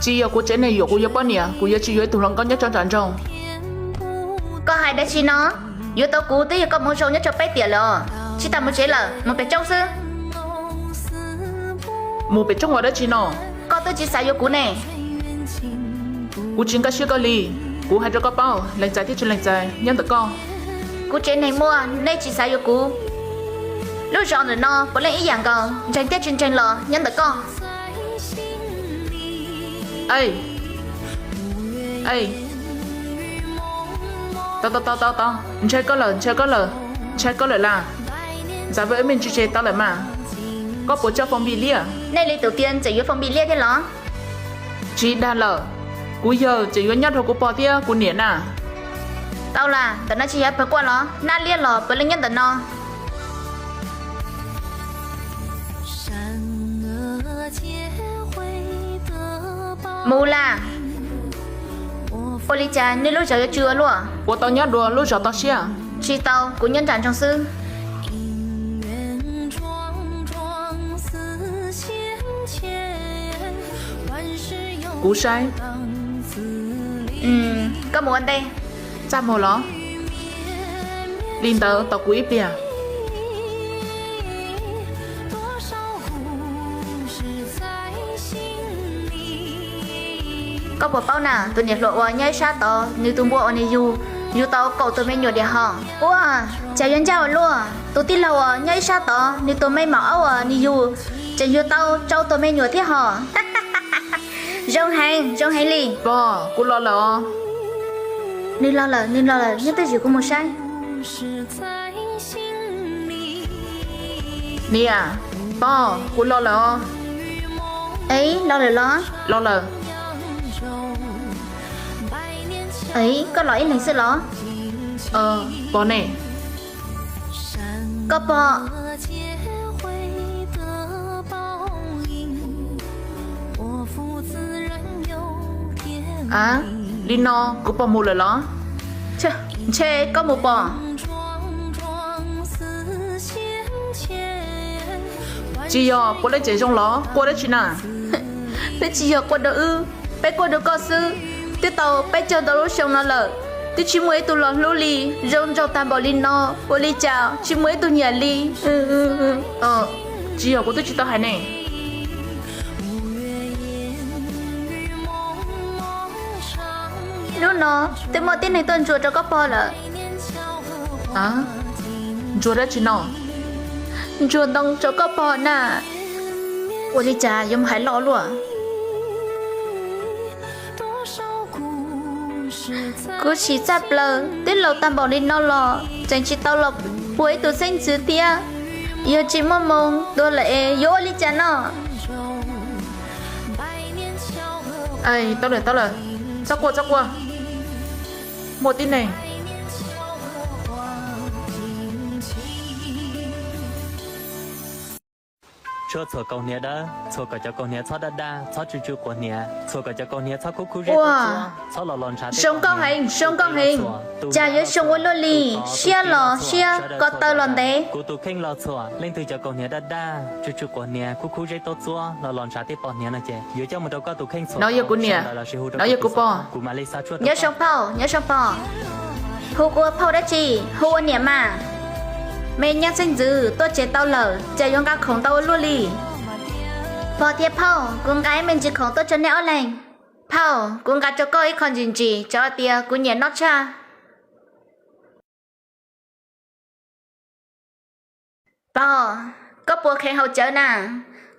Tsis yog kuv tsev neeg yuam kuv yuav poj niam, kuv yuav tsis yuav ib tug hluas nkauj nyob tsob ntsam nroog. Koj hais dab tsi no? Yuav tau kuv twb yog koj mus zoo nyob rau peb tiam lawm os. Tsis tas mus tsev lawm, mus pem tsoob xwb. Mus pem tsoob ua dab tsi no? Koj twb tsis xav yuav kuv ne. Kuv tsis nkag siab koj li. Kuv hais rau koj paub, lees txais thiab tsis lees txais nyob ntawm koj. Kuv tsev neeg muaj, nej tsis xav yuav kuv. Lub zos ntawm no puav leej ib yam nkaus, ntseeg thiab tsis ntseeg los nyob ntawm koj. Tau tau tau tau tau, ntshai koj lawm, ntshai koj lawm, ntshai koj lawm las. Ntxav vej wb me ntsis tseg tau lawm mas. Koj puas coj foom npis liaj? Nej li tus tiag tseem yuav foom npis liaj thiab los? Tsis dag lawm, kuv yawg tseem yuav nyob rau kuv pog thiab kuv niam na. Tau las, ntawm no tsis yog pawg quaj los, nab liab los puav leej nyob ntawm no. Mus las. Ua li cas nej lub zos yuav tsw ua luaj? Ua tau nyob dua lub zos toj siab? Tsis tau, kuv nyob nram nroog xwb. Kuv saib. Koj mus ua ntej. Txaj muag los? Li ntawd tos kuv ib pliag. Koj puas paub na, tus niam hluas uas nyob ib sab tod, nws tus npua uas nws yug, yug tau kaum tus me nyuam diam hos. Ua cas yuav ncaj ua luaj, tus tij laug uas nyob ib sab tod, nws tus me maum aub uas nws yug, tseem yug tau rau tus me nyuam thiab hos. Zoo heev, zoo heev li. Pog, kuv los lawm os. Nws los lawm, nws los lawm, nyob twj ywm kuv mus saib. Niam, pog, kuv los lawm os. Es los lawm los? Los lawm. Es koj los ib leeg xwb los? Pog ne? Koj pog. A, li no kuv pog mus lawm los? Ntshe koj mus pog. Tsis yog, puav leej tseem zoo los, quaj dab tsi na? Peb tsis yog quaj rau wb, peb quaj rau koj xwb. Twb tau peb caug ntau lub xyoo no lawm, twb tsis muaj ib tug los hlub li, zoo nraug tag npaum li no, ua li cas tsis muaj ib tug nyiam li? Tsis yog, kuv twb tsis tau hais ne. Hnub no twb muaj tib neeg tuaj ntsuas rau koj pog lawm. Ntsuas dab tsi no? Ntsuas ntoo rau koj pog na. Ua li cas yuav mus hais loj luaj? Kuv sim txaj plaws twb laus tag npaum li no los tseem tsis tau los puag ib tug xeeb ntxwv thiab. Yog tsis muaj moo tuag lawm es yuav ua li cas no? Tau lawm, tau lawm, txhob quaj, txhob quaj. Muaj tib neeg. Txhua txhua kaus hniav dawb, txhua kom cov kaus hniav txhob daj daj, txhob tsw tsw quav hniav, txhua kom cov kaus hniav txhob khub khub zeb, txhob los los ntshav. Zoo nkauj heev, zoo nkauj heev. Cas yuav zoo ua luaj li, siab los siab, ko taw los ntev. Kuv tus kheej los txhua, leej twg cov kaus hniav daj daj, tsw tsw quav hniav, khub khub zeb tuaj txuab los los ntshav tej pos hniav no ces yuav coj mus rau koj tus kheej txhua. No yog kuv niam, no yog kuv pog. Nyob zoo phauj, nyob zoo pog. Hu kuv ua phauj dab tsi, hu ua niam mas. Me nyab xeeb ntxwv tuaj tsev tau lawm, cas yuav nqa khoom ntau ua luaj li. Pog thiab phauj, kuv nqa ib me ntsis khoom tuaj tso nej ob leeg. Phauj, kuv nqa rau koj ib qho ntsim ntsim, tsov tias kuv nyiam noj tshaj. Pog, koj puas kheev haus cawv na?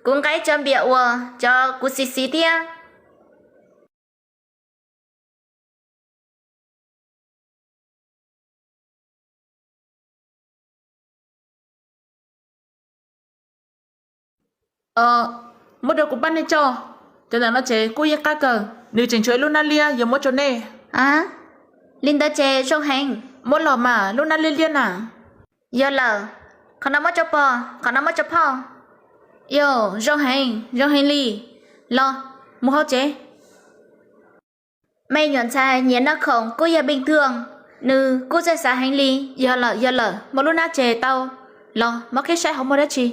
Kuv nqa ib co npias uas cov kuv xis xis thiab. Muab rau kuv pab nej tso. Cov ntawm no ces kuj yeej qab kawg, nws tseem tshuav ib lub nab liab yuav muab rau nej. Li ntawd ces zoo heev. Muab los mas, lub nab liab liab na. Yog lawm, qhov no muab rau pog, qhov no muab rau phauj. Yog zoo heev, zoo heev li. Los, mus hauv tsev. Me nyuam ntxhais nyiam noj khoom kuj yog bình thường, nws kuj txawj xav heev li. Yog lawm, yog lawm, muab lub nab tseg tau. Los, muab qhib saib hauv muaj dab tsi.